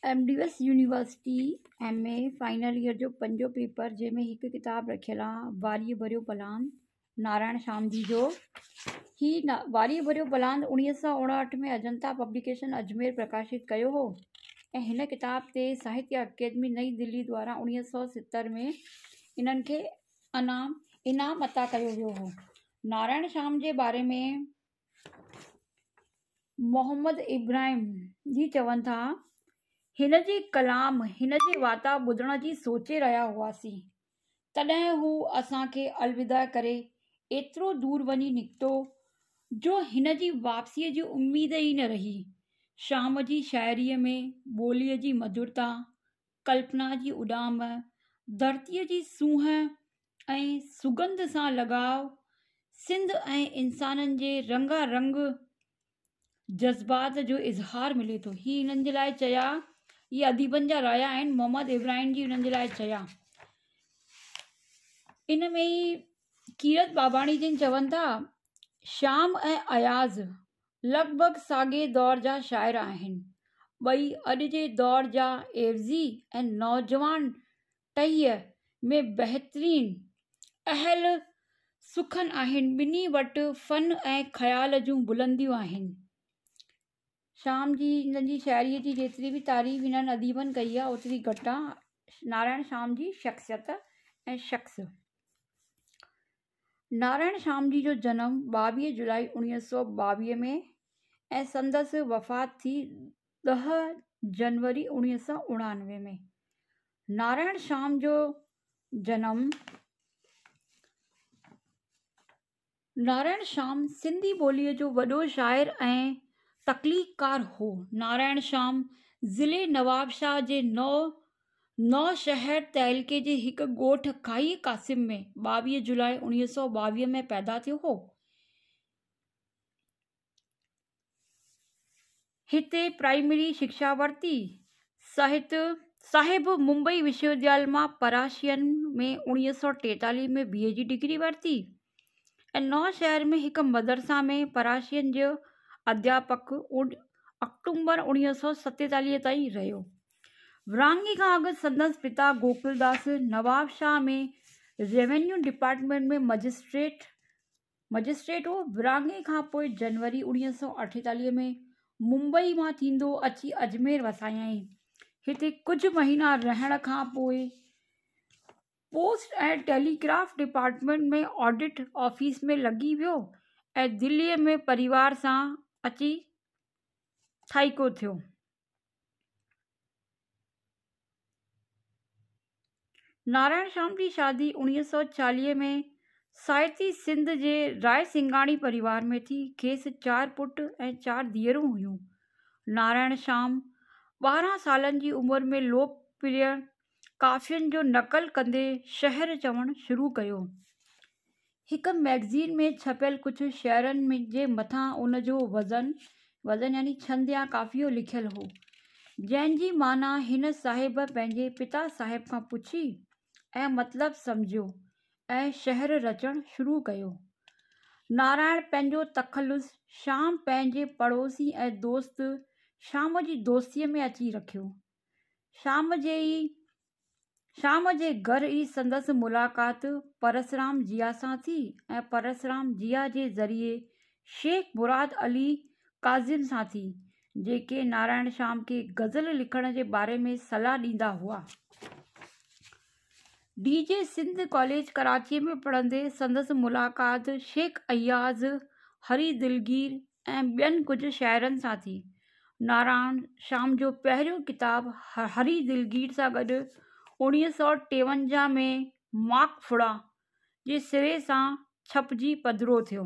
M D S university M A final year جو پنجون paper جنهن ۾ هڪ ڪتاب رکيل آ واريء ڀريو پلاند نارائڻ شيام جي جو. هي واريء ڀريو پلاند اڻويهه سؤ اڻهٺ ۾ اجنتا پبليڪيشن اجمير پرڪاشت ڪيو هو ۽ هن ڪتاب تي ساهتيه اڪيڊمي نئين دلي دواران اڻويهه سؤ ستر ۾ انهن کي انعام انعام عطا ڪيو ويو هو. نارائڻ شيام جي باري ۾ محمد ابراهيم جي چون ٿا، هن جي ڪلام هن جي واتان ٻڌڻ جي سوچي رهيا هئاسين، تڏهن هو اسان کي الوداع ڪري ايترو دور وڃي نڪتو جو هن جي واپسيء جي اميد ئي نه رهي. شام جي شاعريء ۾ ٻوليء جي مڌرتا، ڪلپنا جي اڏام، ڌرتيء جي سونهن ۽ سڳنڌ سان لڳاء، سنڌ ۽ انسانن جي رنگا رنگ جذبات جو اظهار ملي ٿو. هي انهن جي لاء چيا، هي اديبن جا رايا آهن، محمد ابراهيم جي انهن جي لاء چيا. ان ۾ ئي ڪيرت ٻاٻاڻي جن چون ٿا، شيام ۽ اياز لڳ ڀڳ ساڳئي دور جا شاعر آهن. ٻئي اڄ جي دور جا عيوضي ۽ نوجوان ٽهيء ۾ بهترين اهل سخن آهن. ٻنهي وٽ فن ۽ خيال جون بلنديون آهن. شيام جي هنن جي شاعريء جي جيتري به تعريف هنن اديبن ڪئي آهي اوتري گهٽ آهي. نارائڻ شيام جي شخصيت ۽ شخص. نارائڻ شيام جي جو جنم ٻاويهه جولاء اڻويهه سؤ ٻاويهه ۾ ۽ سندس وفات ٿي ڏهه جنوري اڻويهه سؤ اڻانوي ۾. نارائڻ شيام جو جنم. نارائڻ شيام سنڌي ٻوليء جو وڏو شاعر ۽ تخليقڪار هو. نارائڻ شيام ضلعي نوابشاهه جي نوشهر تعلقي جي هڪ ڳوٺ کاهي قاسم ۾ ٻاويهه جولاء اڻويهه سؤ ٻاويهه ۾ پيدا ٿيو هو. هتي پرائمري شڪشا ورتي. صاحب ممبئي وشووديال مان پراشين ۾ اڻويهه سؤ ٽيتاليهه ۾ بي اي جي ڊگري ورتي ۽ نوشهر ۾ هڪ مدرسه ۾ پراشين جو اڌياپڪ آڪٽومبر اڻويهه سؤ ستيتاليهه تائين رهيو. ورهاڱي کان اڳ سندس پتا Gokuldas Nawabshah ۾ revenue department ۾ magistrate هو. ورهاڱي کان پوء جنوري اڻويهه سؤ اٺيتاليهه ۾ ممبئي مان ٿيندو اچي اجمير وسايائين. هتي ڪجهه مهينا رهڻ کان پوء post ۽ telegraph department ۾ audit office ۾ لڳي ويو ۽ دليء ۾ پريوار سان اچي ٿائيڪو ٿيو. نارائڻ شيام جي شادي اڻويهه سؤ چاليهه ۾ ساهتي سنڌ جي راء سنگهاڻي پريوار ۾ ٿي. کيس چار پٽ ۽ چار ڌيئرون هيون. نارائڻ شيام ٻارهن سالن جي عمر ۾ لوڪ پريه ڪافين جو نقل ڪندي شعر چوڻ شروع ڪيو. هڪ مئگزين ۾ ڇپيل ڪجهه شعرن جي مٿان ان جو وزن، وزن يعني ڇند يا قافيو لکيل هو، جنهن جي معنيٰ هن صاحب پنهنجي پتا صاحب کان پڇي ۽ مطلب سمجهيو ۽ شعر رچڻ شروع ڪيو. نارائڻ پنهنجو تخلص شيام پنهنجي پڙوسي ۽ دوست شيام جي دوستيء ۾ اچي رکيو. شيام جي ئي شيام جي گهر ئي سندس ملاقات پرسرام جيا سان ٿي ۽ پرسرام جيا جي ذريعي شيخ مراد علي ڪاظم سان ٿي، جيڪي نارائڻ شيام کي غزل لکڻ جي باري ۾ صلاح ڏيندا هئا. ڊي جي سنڌ ڪاليج ڪراچيء ۾ پڙهندي سندس ملاقات شيخ اياز، هري دلگير ۽ ٻين ڪجهه شاعرن سان ٿي. نارائڻ شيام جو پهريون ڪتاب هري دلگير سان گڏ اڻويهه سؤ ٽيونجاهه ۾ ماڪ ڦڙا جي سري سان ڇپجي پڌرو ٿيو.